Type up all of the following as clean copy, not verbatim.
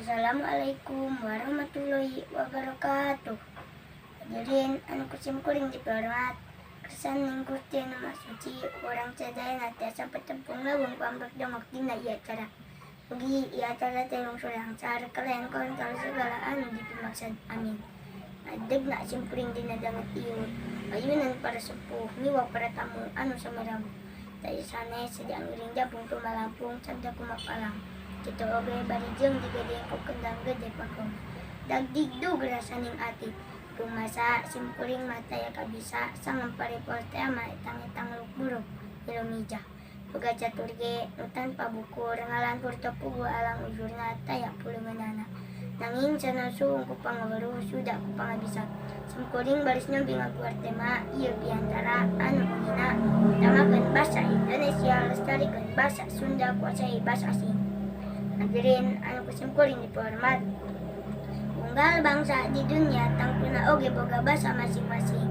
Assalamualaikum warahmatullahi wabarakatuh. Hadirin anu ku simkuring dihormat. Kersa ning Gusti Anu Maha Suci, urang sadayana tiasa patepung lawung pamrek dongok dina ieu acara. Mugi ieu acara teh lungsur lancar kalayan kontrol segala anu dipimaksad. Amin. Ngadegna simkuring dina danget ieu. Ayunan para sepuh, ngiwak para tamu anu sami rawuh. Taya sanes saja ngiring jabung tumalampung sabda kumapalang. Kitu oge bari jeung digedeng ku kendang gede pakem. Dagdigdug rasaning ati. Rumasa simkuring mah taya kabisa sangemp paripor teh mah etang-etang luk buruk ilmijah. Boga catur ge nu tanpa bukur ngalantur teu puguh alang ujurna taya puleungeunana. Nanging sanaos suung ku pangaweruh suda ku pangabisa. Simkuring baris nyombi ngaguar tema ieu biantara anu ngina utamakeun basa Indonesia, lestarikeun basa Sunda, kuasai basa asing. Hadirin anu ku simkuring dipihormat. Unggal bangsa di dunya tangtuna oge boga basa masing-masing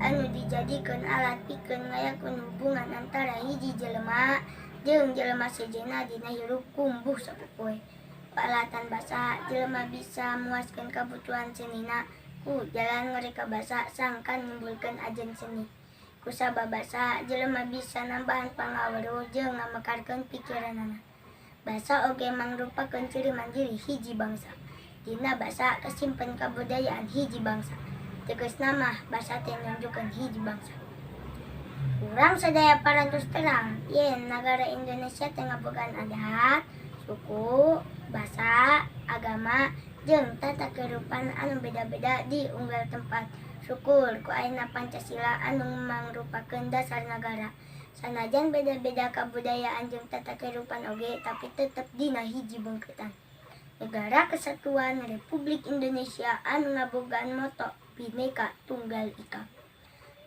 anu dijadikeun alat pikeun ngayakeun hubungan antara hiji jelema jeung jelema sejenna dina hirup kumbuh sapopoe. Ku alatan basa, jelema bisa muaskeun kabutuhan senina ku jalan ngareka basa sangkan nimbulkeun ajen seni. Kusabab basa, jelema bisa nambahan pangaweruh jeung ngamekarkeun pikiranana. Basa oge mangrupakeun ciri mandiri hiji bangsa. Dina basa kasimpen kabudayaan hiji bangsa. Tegesna mah basa teh nunjukkeun hiji bangsa. Urang sadaya parantos terang yen nagara Indonesia teh ngabogaan adat, suku, basa, agama, jeung tata kahirupan anu beda-beda di unggal tempat. Syukur ku ayana Pancasila anu mangrupakeun dasar nagara. Sanajan beda-beda kabudayaan jeung tata kahirupan oge, tapi tetep dina hiji beungkeutan. Negara Kesatuan Republik Indonesia anu ngabogaan moto Bhinneka Tunggal Ika.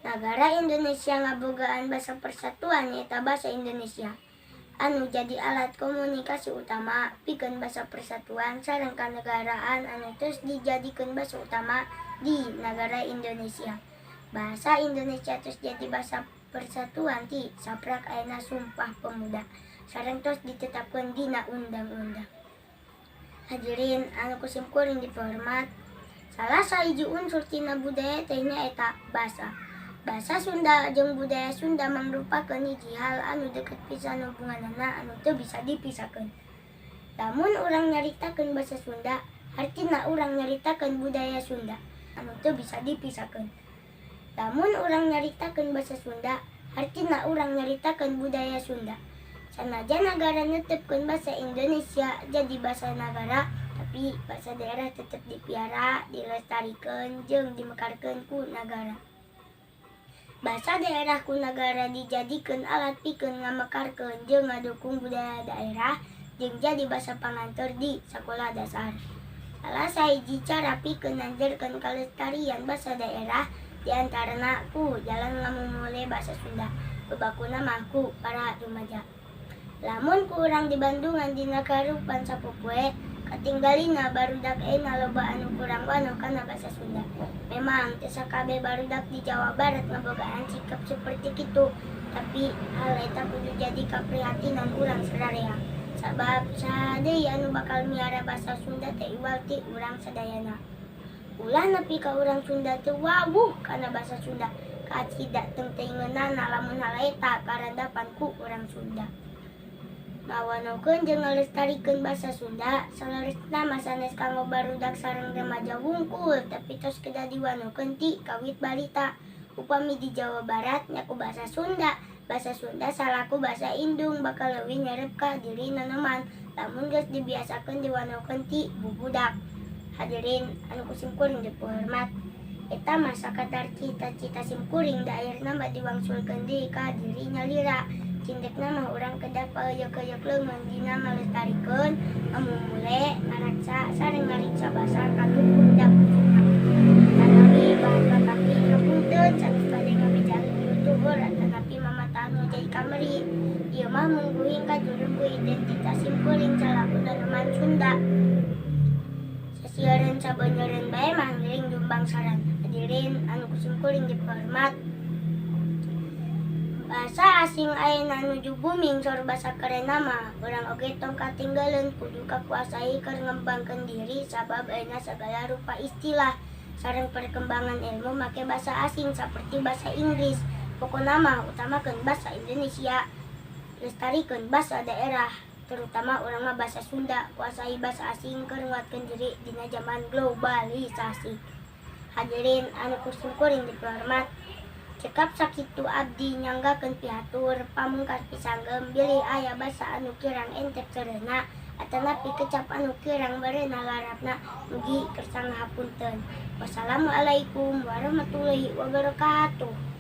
Nagara Indonesia ngabogaan basa persatuan nyaeta basa Indonesia anu jadi alat komunikasi utama pikeun basa persatuan sareng kanegaraan anu tos dijadikeun basa utama di nagara Indonesia. Bahasa Indonesia tos jadi basa persatuan ti saprak ayana Sumpah Pemuda sareng tos ditetapkeun dina undang-undang. Hadirin anu ku simkuring dipihormat. Salah sahiji unsur tina budaya teh nyaeta basa. Basa Sunda jeung budaya Sunda mangrupakeun hiji hal anu deukeut pisan hubunganana anu teu bisa dipisahkeun. Lamun urang nyaritakeun basa Sunda, hartina urang nyaritakeun budaya Sunda anu teu bisa dipisahkeun. Lamun urang nyaritakeun basa Sunda, hartina urang nyaritakeun budaya Sunda. Sanajan nagara netepkeun basa Indonesia jadi basa nagara, tapi basa daerah tetep dipiara, dilestarikeun jeung dimekarkeun ku nagara. Basa daerah ku nagara dijadikeun alat pikeun ngamekarkeun jeung ngadukung budaya daerah jeung jadi basa panganteur di sakola dasar. Salah sahiji cara pikeun nanjerkeun kalestarian basa daerah diantarana ku jalan ngamumule basa Sunda, bebakuna mah ku para rumaja. Lamun ku urang dibandungan dina kahirupan sapopoe, katinggalina barudak ayeuna loba anu kurang wanoh kana basa Sunda. Memang teu sakabeh barudak di Jawa Barat ngabogaan sikap saperti kitu, tapi hal eta kudu jadi kaprihatinan urang sararea. Sabab saha deui anu bakal miara basa Sunda teh iwal ti urang sadayana. Ulah nepi ka urang Sunda teu wawuh kana basa Sunda, kacida teungteuingeunana lamun hal eta karandapan ku urang Sunda. Ngawanohkeun jeung ngalestarikeun basa Sunda saleresna mah sanes kanggo barudak sareng remaja wungkul, tapi tos kedah diwanohkeun ti kawit balita. Upami di Jawa Barat nya ku basa Sunda. Basa Sunda salaku basa indung bakal leuwih nyerep ka diri nonoman lamun geus dibiasakeun diwanohkeun ti bubudak. Hadirin anu ku simkuring dipihormat. Eta mah sakadar cita-cita simkuring, da akhirna mah diwangsulkeun deui ka diri nyalira. Cindekna mah urang kedah paeuyeuh-euyeuh leungeun dina ngalestarikeun, ngamumule, ngaraksa sareng ngariksa basa katut undang ujungna. Sanawi bahan kaki, hapunten sanes bade ngabejaan guru tuur atanapi mamatahan ngojay kamari. Ieu mah mungguing kajurung ku identitas simkuring salaku nonoman Sunda. Sasieureun sabeuneureun bae mah ngiring dumbang saran. Hadirin anu ku simkuring dipihormat. Bahasa asing ayeuna nuju booming, sor basa kerenna mah. Urang oge tong katinggaleun, kudu kakuasai keur ngembangkeun diri, sabab ayeuna sagala rupa istilah sareng perkembangan ilmu make basa asing saperti basa Inggris. Pokona mah utamakeun basa Indonesia, lestarikeun basa daerah, terutama urang mah basa Sunda. Kuasai basa asing keur nguatkeun diri dina jaman globalisasi. Hadirin anu ku simkuring dipihormat, cekap sakitu abdi nyanggakeun pihatur. Pamungkas pisanggem, bilih aya basa anu kirang entep sereuna atanapi kecap anu kirang berenah larapna, mugi kersa ngahapunten. Wassalamualaikum warahmatullahi wabarakatuh.